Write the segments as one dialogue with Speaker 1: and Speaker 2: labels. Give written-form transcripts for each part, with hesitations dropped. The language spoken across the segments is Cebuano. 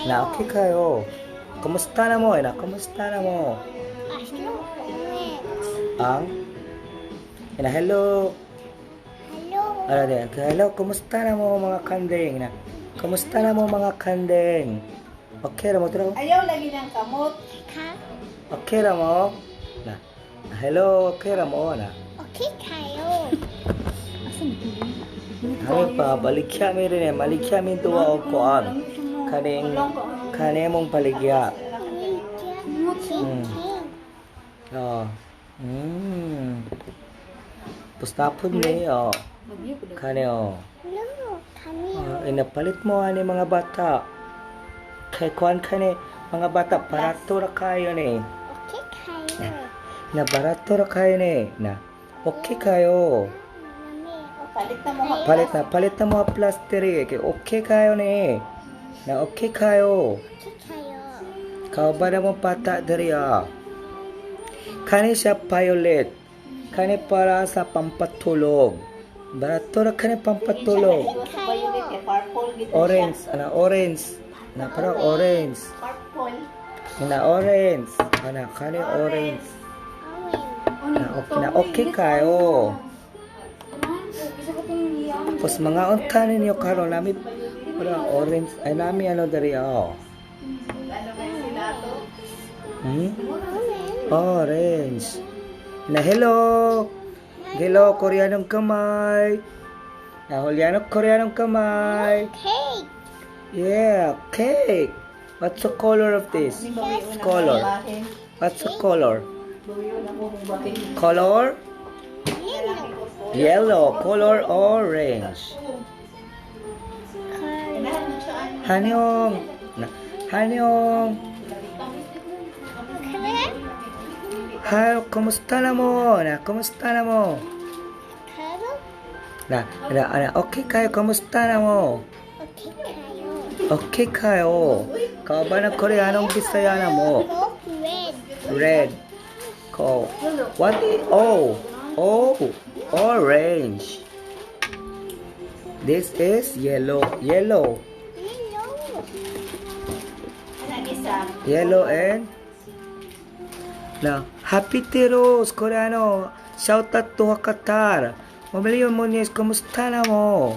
Speaker 1: Na okay kayo. Kumusta na mo? Na kumusta na mo?
Speaker 2: Aslo orange.
Speaker 1: Ang Ina, hello.
Speaker 2: Hello.
Speaker 1: Ano din? Hello, kumusta na mo mga kanding? Na, kumusta na mo mga kanding? Okay ra mo tira?
Speaker 3: Ayaw lagi ng kamot.
Speaker 2: Ka.
Speaker 1: Okay ra mo? Na. Hello, okay ra mo na.
Speaker 2: Okay kayo.
Speaker 1: Kami pa baligya mi rin eh, maligya mi duwa og kuan. Kaning kanemong paligya.
Speaker 2: Chicken.
Speaker 1: Oh. Tapos napod ni oh. Kani oh.
Speaker 2: No, kami.
Speaker 1: Ah, inapalit mo ani mga bata. Kay kuan kani mga bata barato ra kayo ni.
Speaker 2: Okay kayo.
Speaker 1: Na barato ra kayo ni. Na okay kayo.
Speaker 2: Mami,
Speaker 3: Palit na mo.
Speaker 1: Palit na mga plaster eh. Kay okay kayo ni. Na okay kayo.
Speaker 2: Okay kayo.
Speaker 1: Kauban na mong bata diri ah. Kani siya violet. Kani para sa pampatulog. Barato ra kani pampatulog.
Speaker 3: Sa violet eh, purple gito siya.
Speaker 1: Orange, ana orange. Na para orange.
Speaker 3: Purple.
Speaker 1: Na orange. Ana kani orange.
Speaker 2: Orange.
Speaker 1: Na okay, na okay kayo. Tapos mga unta ninyo karon nami wala orange ay nami ano diri oh.
Speaker 3: Ano ba sila to?
Speaker 1: Hmm? Orange. Na hello. Hello, Koreanong kamay. Na Juliano, Koreanong kamay.
Speaker 2: Cake.
Speaker 1: Yeah, cake. What's the color of this? Color. What's the color? Color?
Speaker 2: Yellow.
Speaker 1: Yellow. Color orange.
Speaker 2: Color.
Speaker 1: Hanyong. Na, hanyong.
Speaker 2: Color.
Speaker 1: Hi, kumusta na mo? Na, kumusta na mo?
Speaker 2: Color.
Speaker 1: Na, na, na, okay kayo, kumusta na mo?
Speaker 2: Okay kayo.
Speaker 1: Okay kayo. Kauban ng Koreanong Bisaya na mo.
Speaker 2: No, red.
Speaker 1: Red. Ko. What is, oh, oh, orange. This is yellow, yellow.
Speaker 2: Yellow.
Speaker 3: Ano isa?
Speaker 1: Yellow and na Happy Tiros Koreano. Shout out to Qatar. Mamaliyon mo niya, kumusta na mo?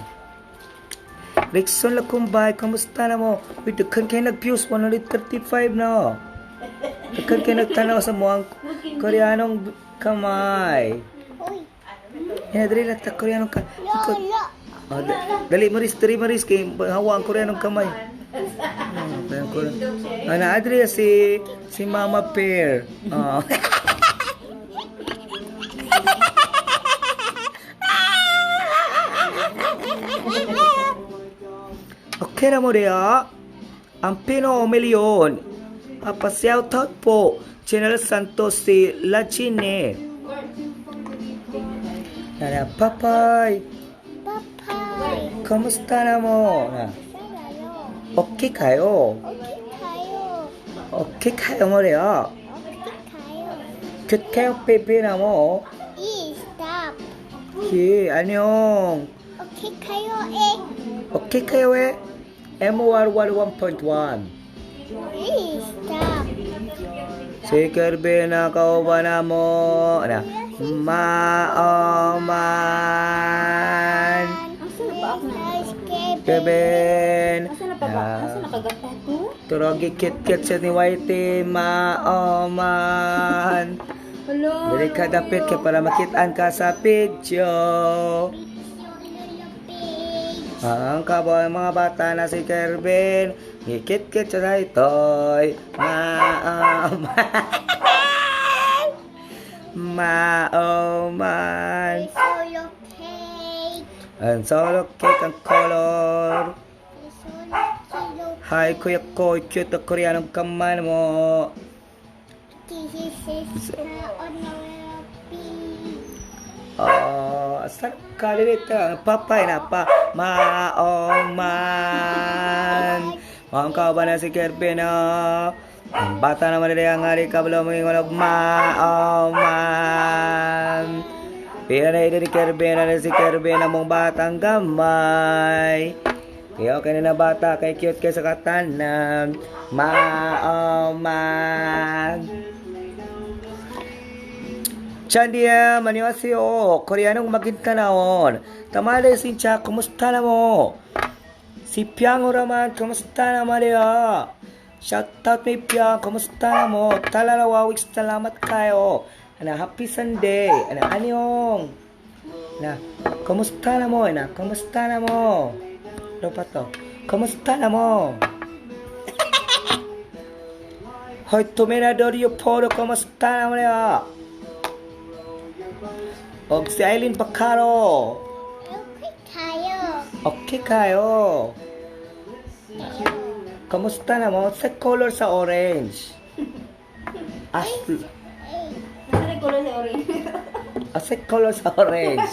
Speaker 1: Rickson Lakumbay, kumusta na mo? Uy, daghan kayo nag-views, 135 na. Daghan kayo nagtanaw sa muang Koreanong kamay.
Speaker 2: Uy.
Speaker 1: Yan, dali lang ta Koreanong ka.
Speaker 2: Lolo.
Speaker 1: Oh, dali Maris, dali Maris kay hawa ang Koreanong kamay. Oh, kaya Korean. Ah, na Adria si si Mama Pear. Oh. Okay na mo diya. Ang Pino Million. Papa-shoutout po. General Santos si Lachine. Nana, Papay.
Speaker 2: Papay.
Speaker 1: Kamusta na mo? Na,
Speaker 2: Saralo.
Speaker 1: okay kayo.
Speaker 2: Okay kayo.
Speaker 1: Okay kayo mo diya.
Speaker 2: Okay kayo.
Speaker 1: Cute kayo baby na mo.
Speaker 2: E, stop.
Speaker 1: Okay, 안녕.
Speaker 2: Okay kayo eh.
Speaker 1: Okay kayo eh. MOR 101.1.
Speaker 2: E, stop.
Speaker 1: Si Kirby na kauban na mo. Na, maoman. Kevin.
Speaker 3: Asa na pa ba? Asa nakagata to?
Speaker 1: Turogi kit-kit siya ni Whitey. Maoman.
Speaker 3: Hello.
Speaker 1: Dali ka dapit kay para makitaan ka sa video. Ang kaboy mga bata na si Kervin, ngikit-kit siya sa itoy. Maoman. Maoman.
Speaker 2: Solo cake.
Speaker 1: Ang solo cake ang color.
Speaker 2: Solo kilo.
Speaker 1: Hi, Kuya Koy, cute ang Koreanong kamay mo.
Speaker 2: This is on
Speaker 1: Oh, asa ka dito? Papay na pa. Maoman. Maong ka ba na si Kervin, oh? Ang bata naman nila ang hari ka mo yung maoman. Pila na ito ni Kervin, na si Kervin ang mong batang gamay. Okay, okay na na bata. Kay cute kay sa katanan. Maomag. Chandia, 안녕하세요. Koreanong magintanawon. Tamale sincha, kumusta na mo? Si Piang Uraman, kumusta na Maria? Shout out may Piang, kumusta na mo? Talalawawik, salamat kayo. Ana, happy Sunday. Ana, anyong. Na, kumusta na mo? Ana, kumusta na mo? Ano pa to? Kumusta na mo? Hoy, tuminador yung polo, kumusta na mo niya? Og si Eileen Bacaro.
Speaker 2: Okay tayo.
Speaker 1: Okay kayo. Kamusta na mo? Sa color sa orange. As,
Speaker 2: Ay,
Speaker 3: Nasa na color sa orange?
Speaker 1: asa color sa orange.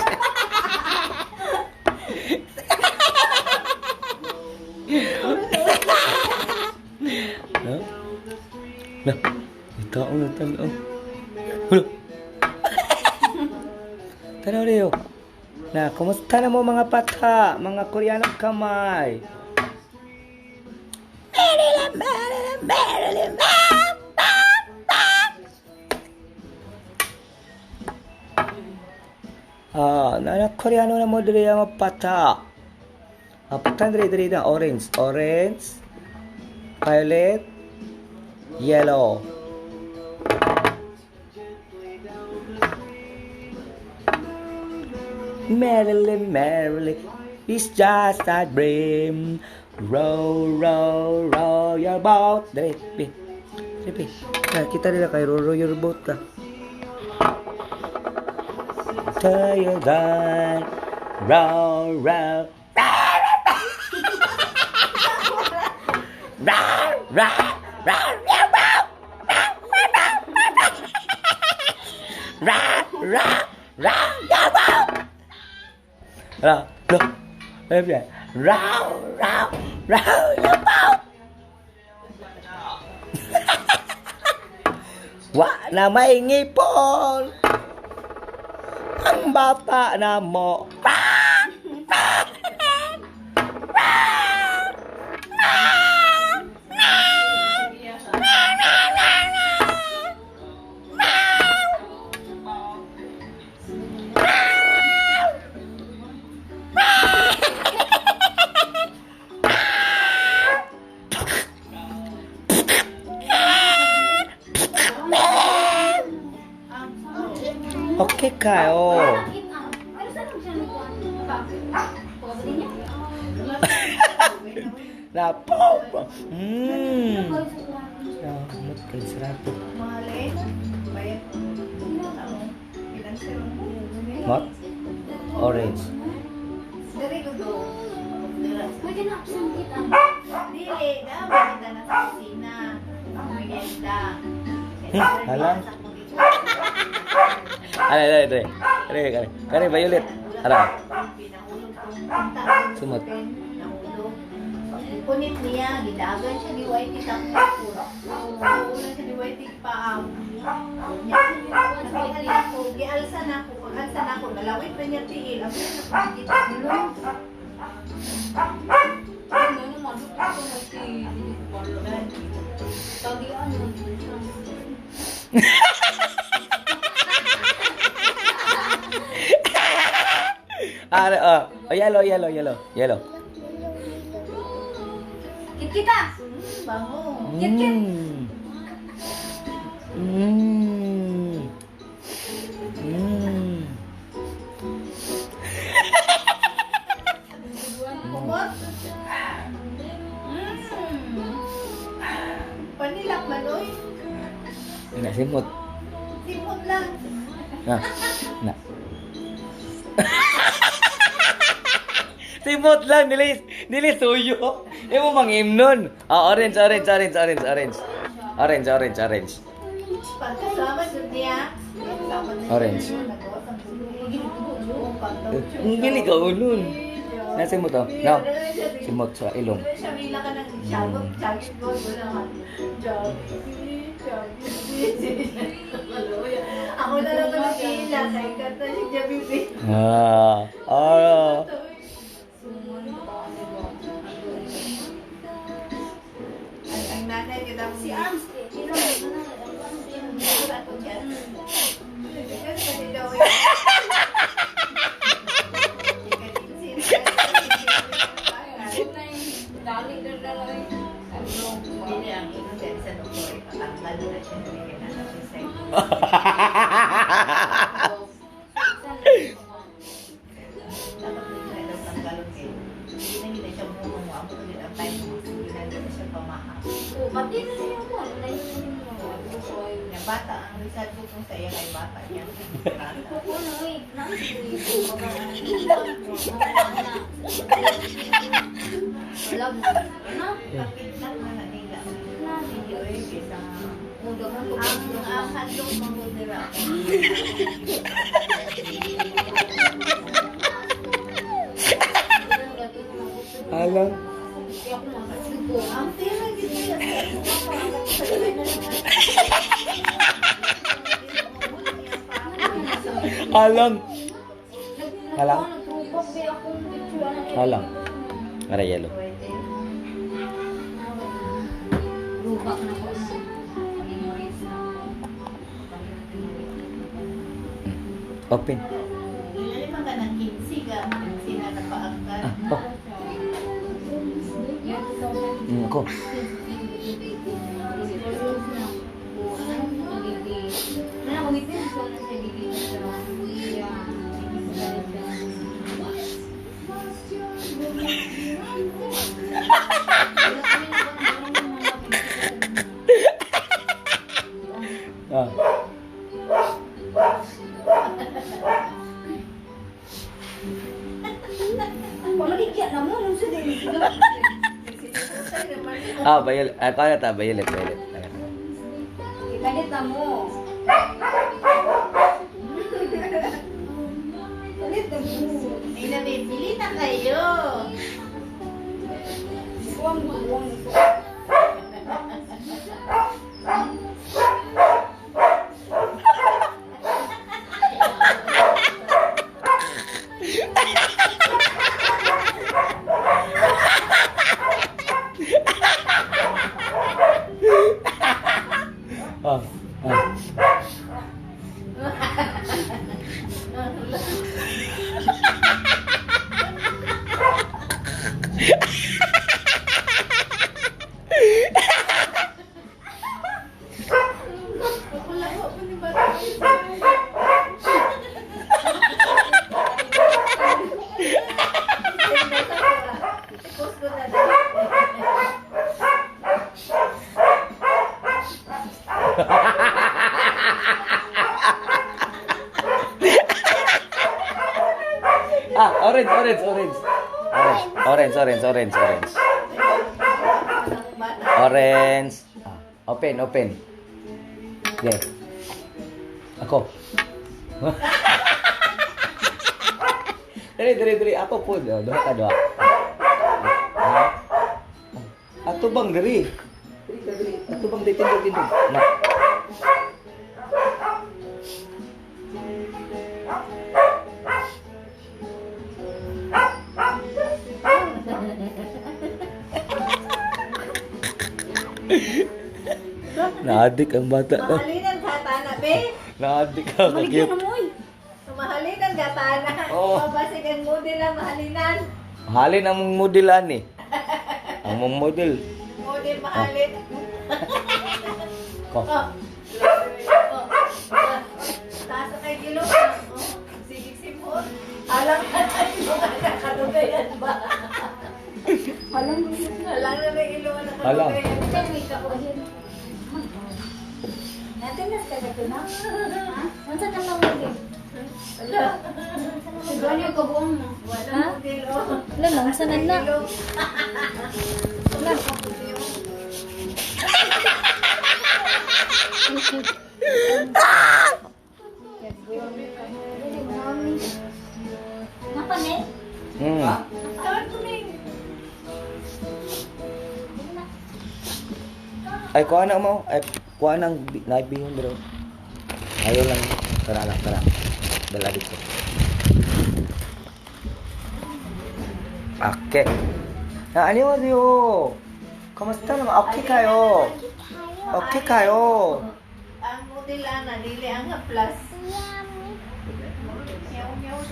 Speaker 1: No? No. Ito ang natanaw. Hulo. Tanaw niyo. Na, kumusta na mo mga pata, mga Koreanong kamay? Ah, na Koreano na mo diri ang pata. Ah, pata diri diri na orange, orange, violet, yellow. Merrily, merrily, it's just a dream. Row, row, row your boat. Dali, pi. Dali, pi. Ah, kita nila kay row, row your boat ka. Tayo dan. Row, row. Row, row, row, row, row. Row, row, row, row, row. Row, row. Row, row, row your boat. Wa na may ngipon. Ang bata na mo.
Speaker 2: Okay tayo.
Speaker 1: Okay kayo.
Speaker 3: Ano saan siya nagkuhan? Pwede niya?
Speaker 1: Na po. Mut kay sarap. Mot? Orange.
Speaker 3: Pwede na absent kita.
Speaker 4: Dili, na, makita na sa kusina. Merienda.
Speaker 1: Hala. Ay, ay, ay, ay. Kare, kare, violet. Ara. Sumot.
Speaker 4: Punit niya, gidagan siya ni Whitey sa puro. Una siya ni Whitey pa. Nagpihali ako, gialsa na ako, pag-alsa na ako, nalawit pa niya tiil. Ang pinakita.
Speaker 3: Ano naman? Ito na si Tagian mo siya.
Speaker 1: Ara, oh. Oh, yellow, yellow, yellow. Yellow.
Speaker 2: Yellow, yellow.
Speaker 3: Kit kita!
Speaker 4: Bango. Kumot. Panilak man, oy.
Speaker 1: Na simot.
Speaker 4: Simot lang.
Speaker 1: Na. Na. Simot lang dili dili suyo. Imo mangimnon. Ah, orange, orange, orange, orange, orange. Orange, orange, orange.
Speaker 4: Pagkasama jud niya. Pagkasama na siya.
Speaker 1: Orange.
Speaker 4: Nagawas ang tulo.
Speaker 1: Ang gili ka ulon. Nasa mo to? No. Simot sa ilong.
Speaker 4: Siya mila ka ng shagot, shagot, wala ka. Jollibee, Jollibee. Ako na lang ang pila, kay kanta si Jollibee.
Speaker 1: Ah. Ah.
Speaker 4: Nanay kita.
Speaker 3: Si Arms, eh. Sino mo? Ano? Ang
Speaker 4: Sa ako dyan. Kasi daw eh.
Speaker 3: Dali na lang.
Speaker 4: Hindi ang innocent sa doktor, ipatanggal na siya na kailangan siya sa Dapat hindi na daw tanggalon kayo. Hindi na gina siya mumuha. Amo ulit ang time mo. Hindi na gina siya pamaha.
Speaker 3: Oh, pati na siya mo. Ano na yun mo?
Speaker 4: Nga bata, ang result ko kung sa iya kay bata niya. Bata.
Speaker 3: Oo, no, eh. Wala mo. Ano?
Speaker 4: Pagkitnak na na nila. Hindi oy kaysa
Speaker 3: Mundo ka ko.
Speaker 4: ang handog mangudira.
Speaker 1: Alam.
Speaker 4: Ang tira gid niya sa
Speaker 1: Alam. Halang. Halang. Ara yellow.
Speaker 4: Pwede.
Speaker 3: Rubak na ko. Memorize na.
Speaker 1: Open.
Speaker 4: Lima ka ng 15 ka, 15 na napaangkan.
Speaker 1: Ah, oh. Ako. Ah.
Speaker 3: Pamaligya na mo, nung sa din.
Speaker 1: Ah, violet. Ah, kuha na ta, violet, violet. Ayan.
Speaker 3: Kalit na mo. Kalit na mo.
Speaker 4: May nabibili na kayo.
Speaker 3: Buwang buwang.
Speaker 1: Ah, ah.
Speaker 4: Wala ko ni bata. I-post ko na lang.
Speaker 1: Ah, orange, orange, orange. Orange, orange, orange, orange.
Speaker 4: Bata.
Speaker 1: Orange. Ah, open, open. Okay. Ako. Dali, dali, dali. Ako po. Duha ka, duha. Ah. Ato bang diri? Diri ka, diri. Ato bang diri, tindog, tindog. Na. Naadik ang bata.
Speaker 4: Mahalin ang gatana, be.
Speaker 1: Naadik ka.
Speaker 3: Pamaligya
Speaker 1: Cute.
Speaker 3: na mo, eh.
Speaker 4: Mahalin ang gatana.
Speaker 1: Oo.
Speaker 4: Mabasigan mo din ang mahalinan.
Speaker 1: Mahalin ang mong model ani. Ang mong model.
Speaker 4: Model mahalin.
Speaker 1: Ko.
Speaker 4: Oh. Oh. Taas na kay Gilo. Oh. Sige, simot. Alam na tayo mga nakalugayan ba?
Speaker 3: Alam mo.
Speaker 4: Alam na na ilo na
Speaker 1: Alam.
Speaker 4: nakalugayan.
Speaker 3: Natin na sa ito na. Ha? Unsa na lang mo?
Speaker 4: Wala.
Speaker 3: Gani ka buong mo.
Speaker 4: Wala
Speaker 3: Ha?
Speaker 4: model, oh.
Speaker 3: Wala lang sa na.
Speaker 4: Ilo.
Speaker 3: Wala. Napa ne?
Speaker 4: Tawag ko na yun.
Speaker 1: Ay, kuha na mo. Ay, kuha ng naibihon bro. Ayaw lang. Tara lang, tara. Dala dito. Okay. Na, 안녕하세요. Kumusta naman? Okay kayo.
Speaker 2: Kayo.
Speaker 1: Okay kayo.
Speaker 4: Ang model ana dili ang haplas.
Speaker 2: Yummy.
Speaker 4: Meow meow.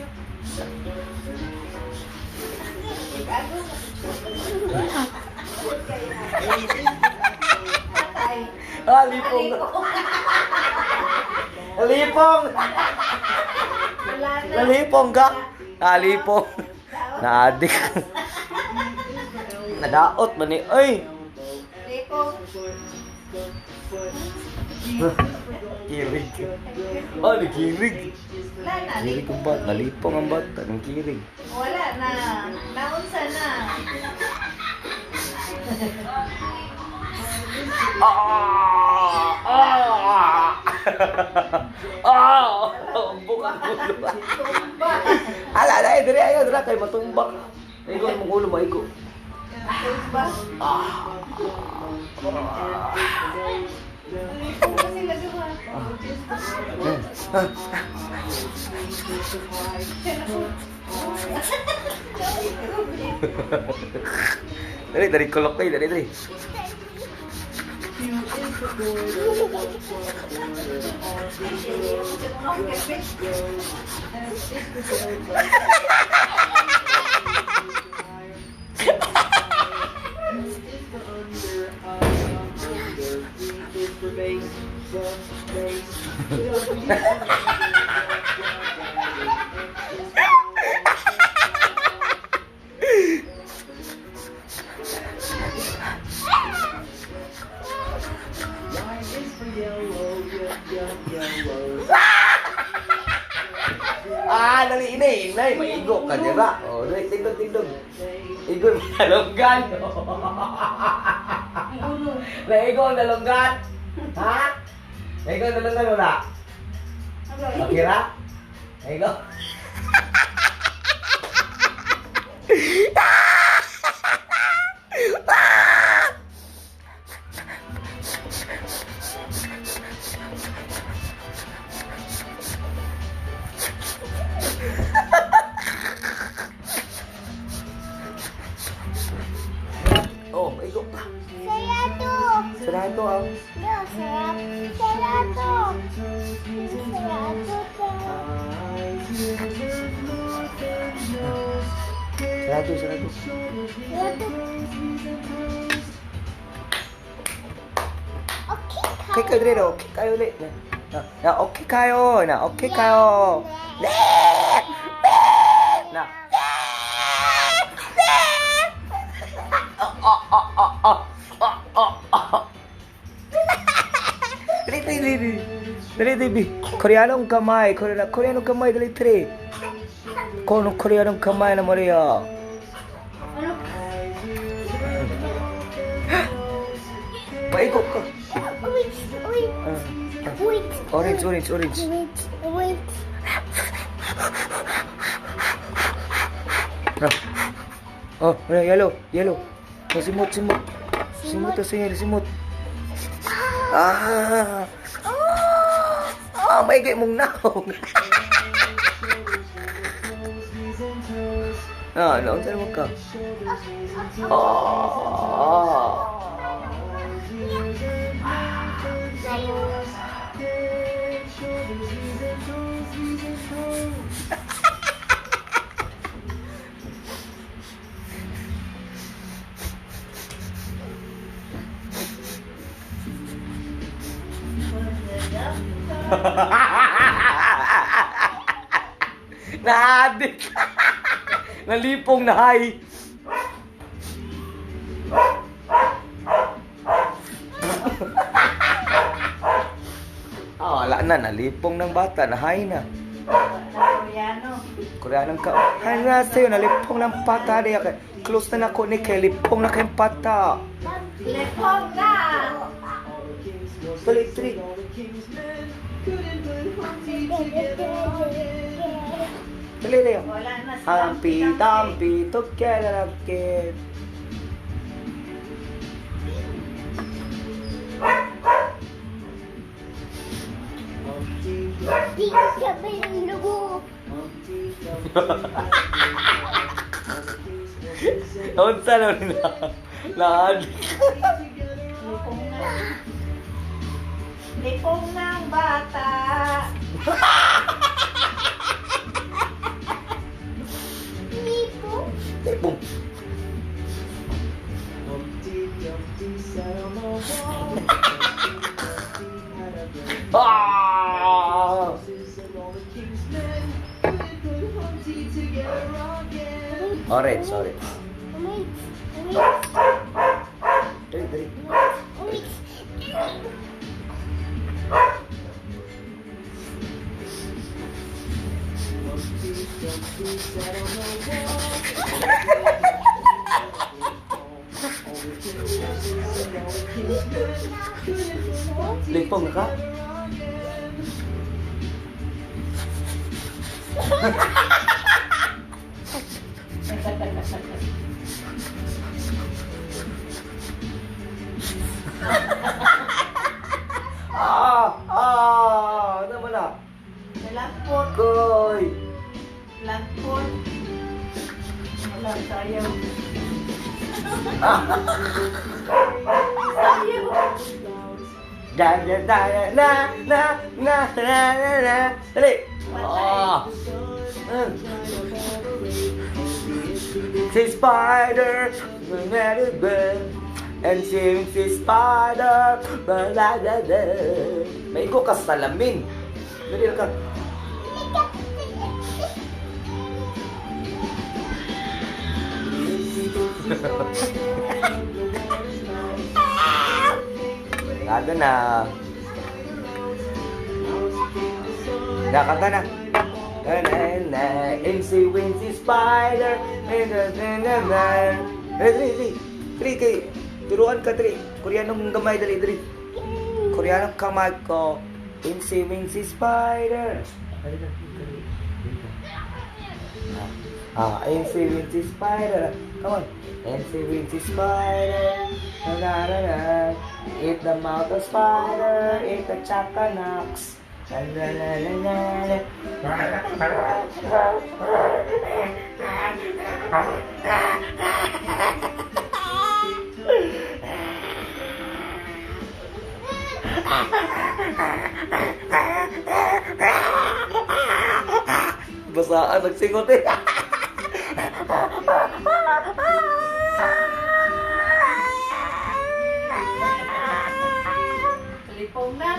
Speaker 4: Gago. Patay.
Speaker 1: Ah, lipong. Lipong.
Speaker 4: Wala na.
Speaker 1: Nalipong ka. Nalipong. Naadik. Nadaot man ni. Ay.
Speaker 4: Lipong.
Speaker 1: Kirig. Oh, nakirig.
Speaker 4: Wala na.
Speaker 1: Kirig ang bat. Nalipong ang bata. Nang kirig.
Speaker 4: Wala na. Naunsa na.
Speaker 1: Ah! Ah! Ah! Umbok ang ulo.
Speaker 4: Tumba.
Speaker 1: Ala, ala, eh, dire, ayo, dire, kay matumbak. Maigo, mong ulo, maigo.
Speaker 4: Tumba.
Speaker 1: Ah!
Speaker 4: Lipong na sila duha.
Speaker 1: Dali, dali, kulok kayo, dali, dali. Ah, dali, inay, inay, maigo ka, dira. Oh, dali, tingdog, tingdog. Igo, nalonggan. Naigo ang nalonggan. Ha? Naigo ang nalonggan, wala? Makira? Naigo? Oh, maigo pa.
Speaker 2: Sarado.
Speaker 1: Sarado ah.
Speaker 2: No, sarap. Sarado. Sarado to.
Speaker 1: Sarado, sarado.
Speaker 2: Sarado. Okay
Speaker 1: Okay
Speaker 2: kayo.
Speaker 1: kayo dre, okay kayo ulit. Na, na, na, okay kayo, na, okay kayo. Na, na. Oh, oh, oh, oh, oh, oh, oh, oh. Dali, dali, dali. Dali, dali. Koreanong kamay, Koreano, Koreanong kamay, dali, tre. Kono Koreanong kamay na Maria.
Speaker 3: Ano?
Speaker 1: Paikot ka.
Speaker 2: Wait, wait,
Speaker 1: Ah,
Speaker 2: wait.
Speaker 1: Orange, orange, orange.
Speaker 2: Wait, wait.
Speaker 1: Ah. Oh, wala, yellow, yellow. Oh, simot, simot. Simot, ah, sige, simot. Ah! Ah! Ah, may mong naong. Ah, naong saan mo ka? Ah!
Speaker 2: Sayo.
Speaker 1: Naadik! Nalipong na hay! Ah, wala na. Nalipong ng bata. Nahay na.
Speaker 4: Koreano.
Speaker 1: Koreanong ka. Hay na sa'yo. Nalipong ng pata. Diya kay. Close na nako ni kay. Lipong na kayong pata.
Speaker 4: Lipong na!
Speaker 1: Dali, three. Dali, dali.
Speaker 4: Wala na.
Speaker 1: Hampi, tampi, together again.
Speaker 2: Di ka binugo.
Speaker 1: Unsa na nila? Naadik.
Speaker 4: Lipong na. Lipong ng bata.
Speaker 2: Lipo.
Speaker 1: Lipong. Ah! Orange, orange.
Speaker 2: Wait. Wait.
Speaker 1: Dali, dali.
Speaker 2: Wait.
Speaker 1: Lipong ka? Ah! Ah! Ano mo na?
Speaker 4: Nalangkot.
Speaker 1: Koy!
Speaker 4: Langkot. Wala, sayang. Sayang.
Speaker 1: Da da da da na na na na na. Dali! Ah! Si spider, and si spider, ba la la la. Maigo ka sa salamin. Dali ka. Nada na. Nakanta na. Na na na, MC Wincy Spider. Na na na na na. Dali, dali, dali. Dali, kay. Turuan ka, dali. Koreanong gamay, dali, dali. Koreanong kamay ko. MC Wincy Spider. Dali, dali, dali. Ah, MC Wincy Spider. Come on. MC Wincy Spider. Na na na na. Eat the mouth of spider. Eat the chakanox. Na na na na na na. Basaan, nagsingot eh.
Speaker 4: Lipong na.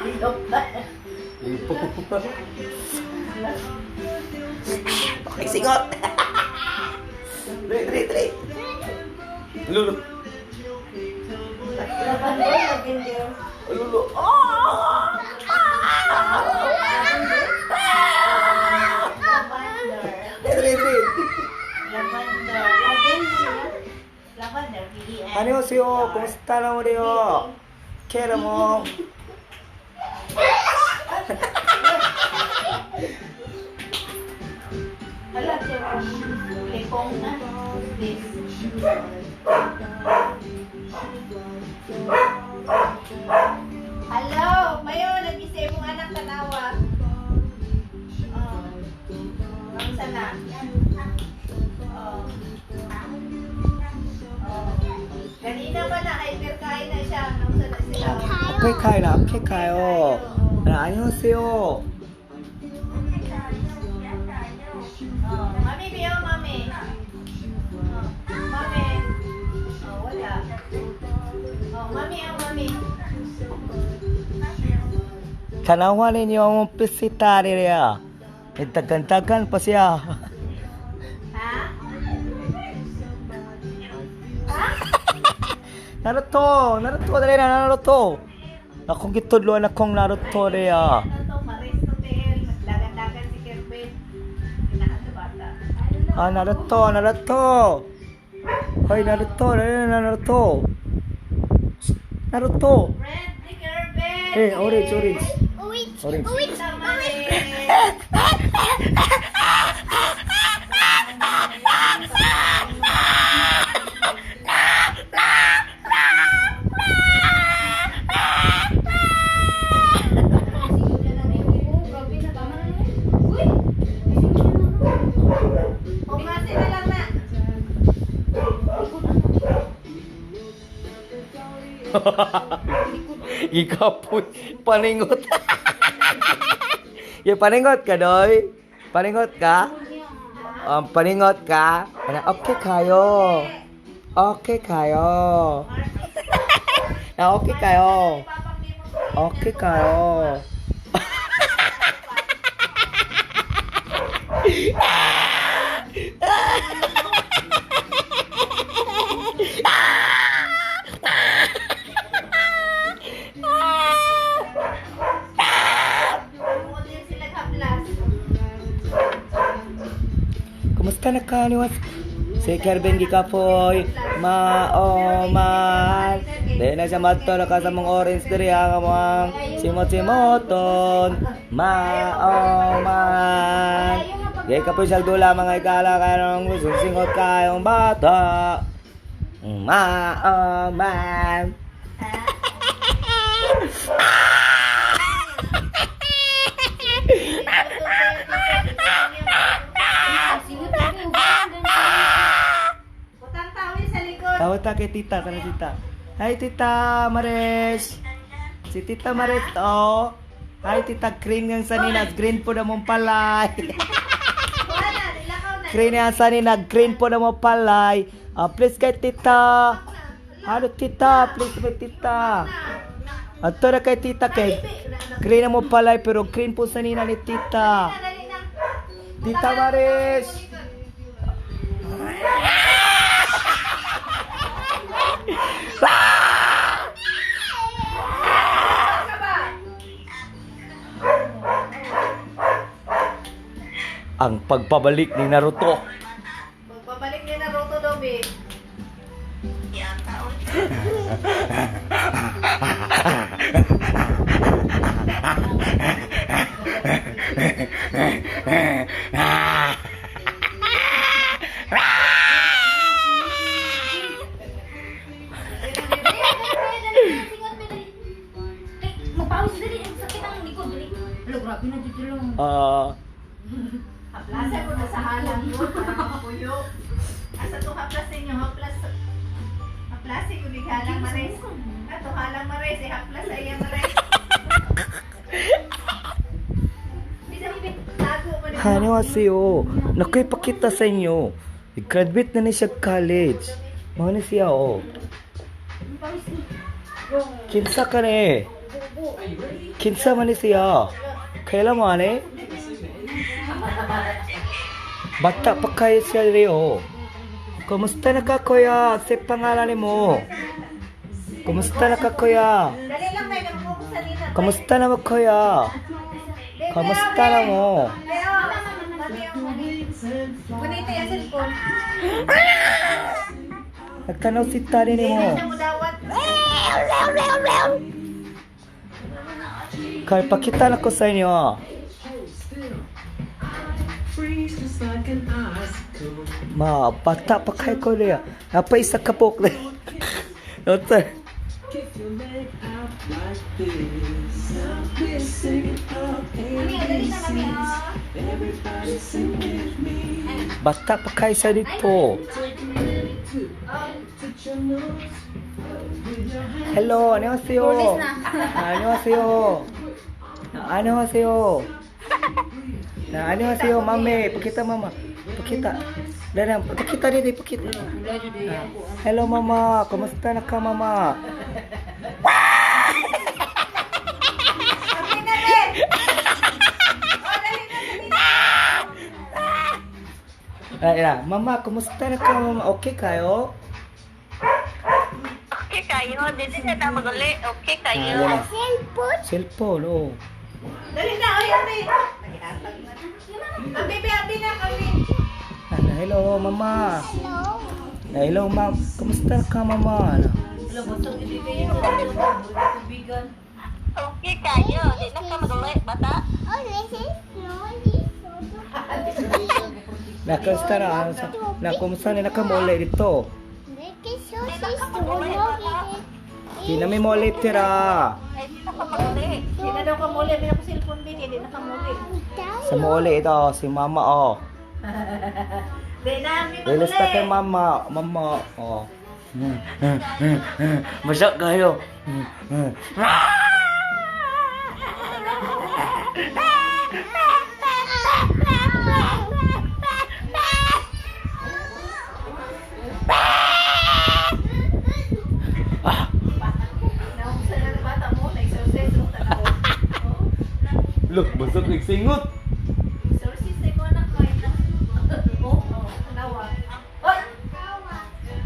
Speaker 4: Lipong na.
Speaker 1: Lipo. Okay, singot! Dali, dali, dali! Lulu.
Speaker 4: Lavender, lavender.
Speaker 1: Lulu. Ah!
Speaker 4: Lavender.
Speaker 1: Dali, dali, dali.
Speaker 4: Lavender. Lavender. Lavender. B-E-N.
Speaker 1: 안녕하세요. kumusta na mo rin? Kera mo.
Speaker 4: Hala, lipong na. This. Hello, mayo nag-isa mong anak tanawa. Oh. Kamusta na? Oh. Oh. Ganina pa na hyper kain na siya. Kamusta na sila?
Speaker 1: 앞에 카요, 앞에 카요. 안녕하세요.
Speaker 4: Oh, mami, biyo, mami. Oh, mami. Oh, wala. Oh, mami, oh, mami.
Speaker 1: Tanawa ninyo ang bisita niya. Tagan-tagan pa siya.
Speaker 4: Ha?
Speaker 1: Naruto! Naruto! Dali na, Naruto! Akong gitudloan akong Naruto niya.
Speaker 4: Ano to, Maris Hotel. Magdagan-dagan si Kerwin. Kinahan sa bata.
Speaker 1: Ah, Naruto! Naruto! Hoy, Naruto! Dali na, Naruto! Shh, Naruto!
Speaker 4: Red ni Kerwin!
Speaker 1: Eh, orange, orange.
Speaker 2: Wait.
Speaker 1: Orange.
Speaker 2: Wait.
Speaker 4: Tama
Speaker 2: Wait.
Speaker 4: eh. Pumasi na lang na.
Speaker 1: Gikapoy. Paningot. Yung paningot ka, doy. Paningot ka? Paningot ka? Ano, okay kayo. Okay kayo. Na okay kayo. Okay kayo.
Speaker 4: Bukod din sila haplas.
Speaker 1: Kumusta na ka ni Was? Si Kervin Gikapoy, maoman. Di na siya matto na ka sa mong orange diri ang amang simot-simoton. Maoman. Gikapoy siya dula mga ikala kayong singot kayong bata. Maoman.
Speaker 4: Butang tawin sa likod.
Speaker 1: Tawag ta kay tita, tara tita. Hi tita Mares. Si tita Mares oh. Hi tita, green ng sanina, green po na mong palay.
Speaker 4: Wala, ilakaw na.
Speaker 1: Green ang sanina, green po na mong palay. Ah, please kay tita. Halo tita, please may tita. Ato na kay tita kay. Green na mo palay pero green po sanina ni tita.
Speaker 4: Dali na.
Speaker 1: Tita Mares.
Speaker 4: Ka ba?
Speaker 1: Ang pagbabalik ni Naruto.
Speaker 4: Pagbabalik ni Naruto daw, babe.
Speaker 3: Magpawis dali, ang sakit ang likod dali. Alo, grabe na dito lang.
Speaker 1: Ah,
Speaker 4: Haplasa ko na sa halang mo. Puyo. Asa to haplas ninyo? Haplas. Haplasi ko ni halang mares. Ato halang mares. Eh, haplas sa iya mares. Bisa tago mo ni
Speaker 1: 안녕하세요. Nakipakita sa inyo. Graduate na ni siya college. Mga na siya, oh. Kinsa ka na eh. Kinsa man ni siya. Kailan mo ane? Bata pa kayo siya rin, oh. Kumusta na ka, kuya? Sa pangalan mo. Kumusta na ka, kuya?
Speaker 4: Dali lang may nagpupo sa nina.
Speaker 1: Kumusta na mo, kuya? Kumusta na mo?
Speaker 4: Leo, Bonito yung cellphone.
Speaker 1: Nagtanaw si tani ni mo.
Speaker 4: Siya mo dawat.
Speaker 1: Kaya pakita na ko sa inyo.
Speaker 5: Freeze just like an icicle.
Speaker 1: Ma, bata pa kayo ko niya. Napa isa ka po. Nota.
Speaker 5: Kick your leg out like this. Now we're singing our ABCs. Everybody sing with me.
Speaker 1: Bata pa kayo sa dito.
Speaker 5: Take a minute to touch your nose with your hand.
Speaker 1: Hello, 안녕하세요. 안녕하세요. 안녕하세요. Na, 안녕하세요, mami. Pakita, mama. Pakita. Dana, pakita dito, pakita. Hello, mama. Kumusta na ka, mama?
Speaker 4: Kami na rin! Oh, dali na, dali na.
Speaker 1: Ay, na, mama, kumusta na ka, mama? Okay kayo?
Speaker 6: Okay kayo, dito siya na maguli. Okay kayo.
Speaker 1: Ah, wala.
Speaker 2: Cellphone.
Speaker 1: Cellphone, oh.
Speaker 4: Dali na, oy, abi. Naghatag na. Abi, be, abi na kami.
Speaker 1: Ah, hello, mama.
Speaker 2: Hello.
Speaker 1: Ah, hello, ma'am. Kumusta ka, mama? Ano?
Speaker 4: Hello, busog hindi kayo. Tubigan.
Speaker 6: Okay kayo, di na ka maguli, bata.
Speaker 2: Oh, this is no, this is
Speaker 1: Na, kumusta na? Ano sa, na, kumusta na nakamuli dito? Di na may muli tira.
Speaker 6: Ay, di na ka maguli.
Speaker 4: Hindi na daw kamuli. Abi na ko cellphone din, hindi na kamuli.
Speaker 1: Sa muli ito, si mama, oh.
Speaker 4: Di na, abi
Speaker 1: Release
Speaker 4: maguli.
Speaker 1: na kay mama. Mama, oh. Basa kayo.
Speaker 4: Naungsa na ng bata mo, na-exorcise mo tanaw. Oh,
Speaker 1: Look, basok nagsingot.
Speaker 4: exorcist na ko anak ko. Oh, tanawa. Oy!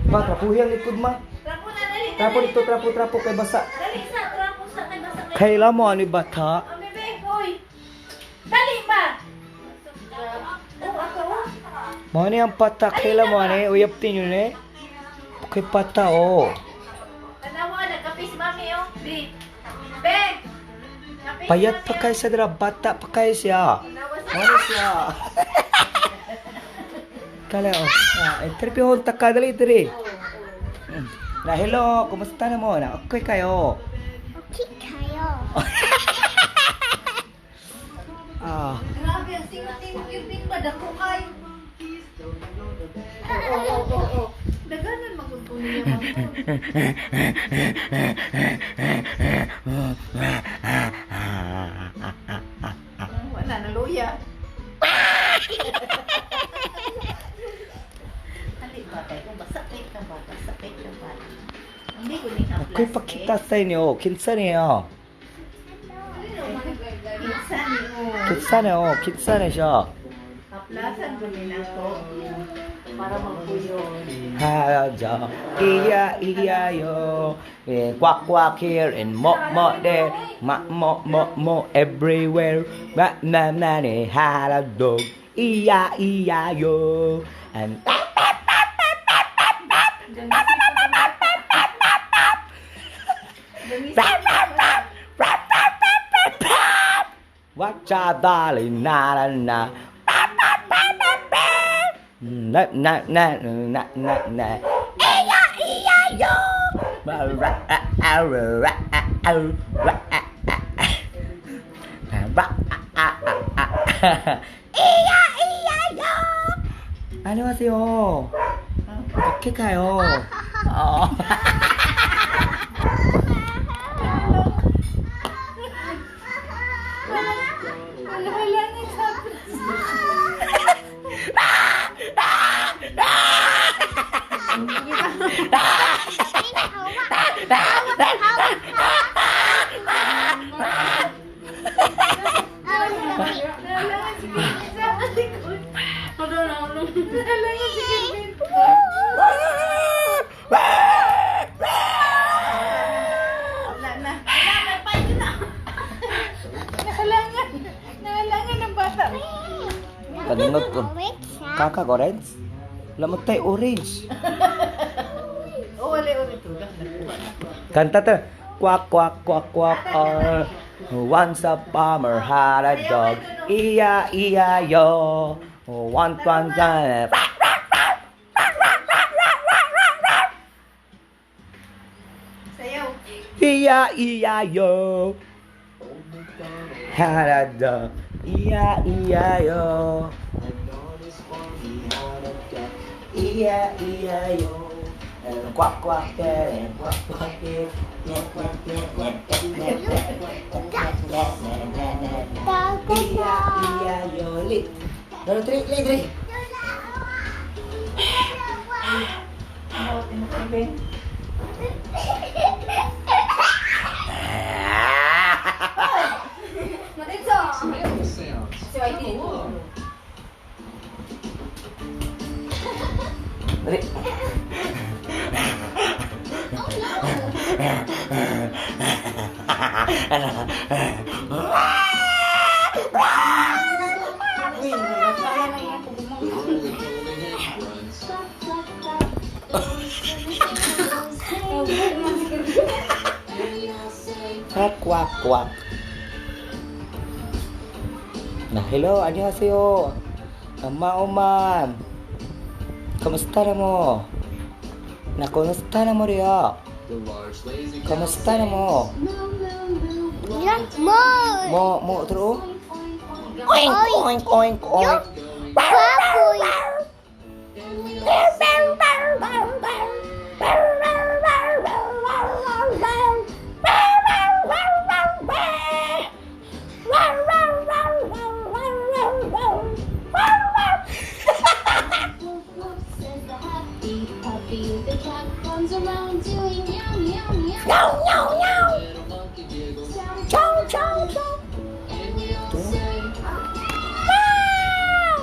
Speaker 1: Ma, trapuhi ang likod ma.
Speaker 4: Trapo na, dali, dali.
Speaker 1: Trapo dito, trapo, trapo kay basa.
Speaker 4: Dali sa, trapo sa, kay basa kay.
Speaker 1: Kaila mo ani bata?
Speaker 4: Oh, bebe, hoy. Dali ba? Oh, ako.
Speaker 1: Mo ni ang pata kaila mo ani uyap tinyo ni. Kay pata oh.
Speaker 4: Tanawa, nagkape si mami, oh. Bi. Be! Kape si
Speaker 1: Payat
Speaker 4: mami,
Speaker 1: pa kay sa dira bata pa kay siya.
Speaker 4: oh. Tanawa si
Speaker 1: Mo ni siya. Kala oh. Ah, interview ta ka dali diri. Na hello, kumusta na mo? Na okay kayo.
Speaker 2: Okay kayo.
Speaker 1: Ah,
Speaker 4: Grabe, ang singot ni Irving ba? Dako kayo. Oo, oo, oo, oo. Daganan magod ko niya, ma'am. Wala, naluya. Hali ba tayo? Basakit ka ba? Basakit ka ba? Hindi ko ni
Speaker 1: ako'y pakita sa inyo. Kinsa niyo?
Speaker 4: Kinsa ni o.
Speaker 1: Kinsa niyo? Kinsa niyo siya?
Speaker 4: Haplasan ko nila ko para magpuyo.
Speaker 1: 하자 이야 이야요 예, 꽉꽉 here and 뭐뭐 there 마뭐뭐뭐 everywhere 마나나네 하라도 이야 이야요 and Watcha darling na na na na na na na na na 이야 이야요 ra a a ra a a ra a a ra a a a 이야 이야요. 안녕하세요. 어떻게 가요? 어.
Speaker 4: Wala ni sa Nalangan si Kelvin sa likod. Nalangan si Kelvin. Wala na. Wala na, payo na. Nahalangan. Nahalangan ng bata.
Speaker 1: Kanunod ko. Kakag orange? Lamot tayo orange.
Speaker 4: Oh, wala ulit. Tulak na.
Speaker 1: Kanta ta. Quack quack quack quack. Once a farmer had a dog. Iya iya yo. One one one.
Speaker 4: Sayaw.
Speaker 1: Iya iya yo. Had a dog. Iya iya yo. Iya iya yo. And quack quack there and quack quack there. Quack quack there, quack quack there, quack quack there, na, na, na. Iya iya yo. Li. Dalo dre li dre.
Speaker 4: Oh, timo Kelvin.
Speaker 1: Dali. Quack quack quack. Na hello, 안녕하세요. Ama oman. Kamusta na mo? Na kumusta na mo riya? Kamusta na mo?
Speaker 2: Mo.
Speaker 1: Mo mo true? Oink oink oink oink.
Speaker 2: Baboy. Runs around doing meow, meow, meow. Meow, meow, meow.
Speaker 5: Little monkey giggles.
Speaker 2: Chow, chow, chow.
Speaker 5: And we all say,
Speaker 2: Wow!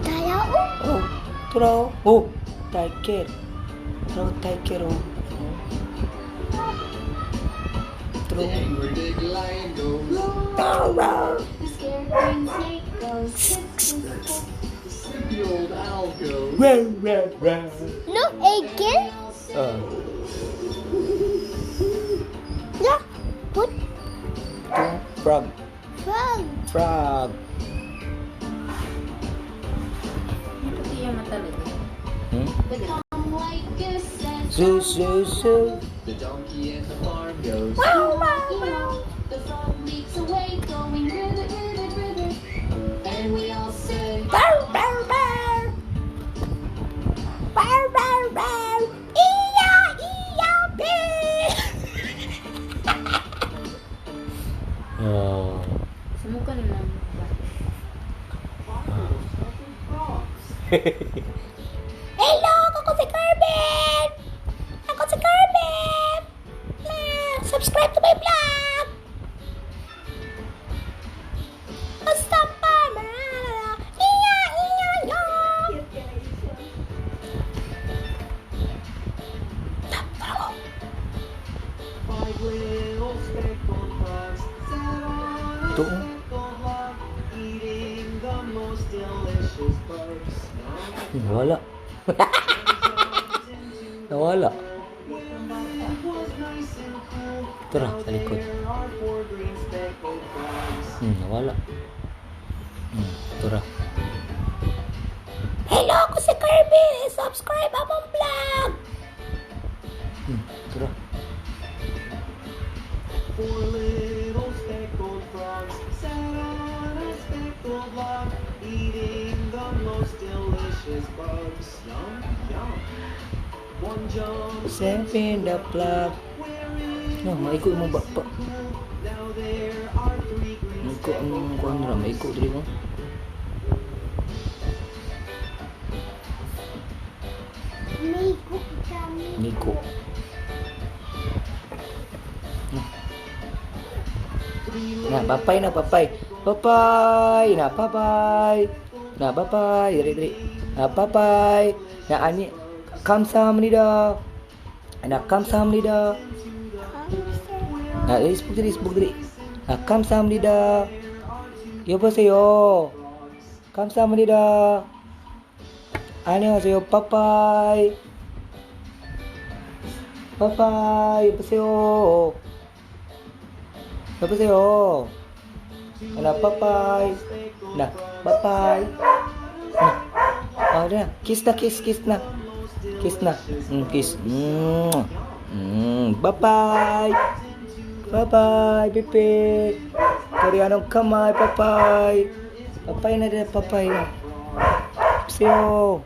Speaker 2: Kaya
Speaker 1: Oh, 돌아오. 오, tiger. Throw tiger. Oh.
Speaker 5: the
Speaker 1: Throw.
Speaker 5: angry big lion goes.
Speaker 2: The scared green snake goes kiss, kiss, kiss.
Speaker 5: The sleepy old owl goes.
Speaker 1: Rah, rah, rah.
Speaker 2: Look again. Yeah. What?
Speaker 1: Ito, frog.
Speaker 2: Frog.
Speaker 1: Frog.
Speaker 4: Puti yung mata talaga.
Speaker 1: Hmm?
Speaker 2: Like a says.
Speaker 1: Zoo, zoo, zoo.
Speaker 5: The donkey at the farm goes.
Speaker 2: Wow, wow, wow. The frog leaps away, going river, river, river.
Speaker 5: And we all say,
Speaker 2: Bow, bow, bow. Bow, bow, bow. Iya, iya, bee.
Speaker 1: Oh.
Speaker 3: Sumuka na lang ba?
Speaker 2: Hello, ako si Kervin. Ako si Kervin. Ah, subscribe to my vlog. Basta pa. Iya, iya, iya. Tara ko.
Speaker 5: Five little speckled frogs sat on a
Speaker 1: Ito, oh.
Speaker 5: speckled log, eating the most delicious bugs.
Speaker 1: Nawala. Nawala.
Speaker 5: It was nice and cool.
Speaker 1: Tara,
Speaker 5: Now
Speaker 1: sa likod.
Speaker 5: there are four green speckled frogs.
Speaker 1: Nawala. Tara.
Speaker 2: Hello, ako si Kirby. Subscribe among vlog.
Speaker 1: Tara.
Speaker 5: Four little speckled frogs sat on a speckled log, eating the most delicious bugs. Yum, yum. One jumped
Speaker 1: Seven the plug.
Speaker 5: where it
Speaker 1: No, maiko imong bakpa.
Speaker 5: cool. Now there are three green
Speaker 1: Maiko ang kuan ra, maiko diri mo.
Speaker 2: Migo kami.
Speaker 1: Niko. Na, bye na, bye. Bye na, bye. Na, bye. Diri, diri. Na, bye. Na, ani. 감사합니다. Na, 감사합니다. Na, isbog diri, isbog diri. Na, 감사합니다. 여보세요. 감사합니다. 안녕하세요. 빠빠이. 빠빠이. 여보세요. 여보세요. Na, 빠빠이. Na, 빠빠이. Na. Oh, na. Kiss na, kiss, kiss na. Kiss na. Kiss. Bye-bye. Bye-bye, Pipi. Koreanong kamay, bye-bye. Bye-bye na din, bye-bye na. See you.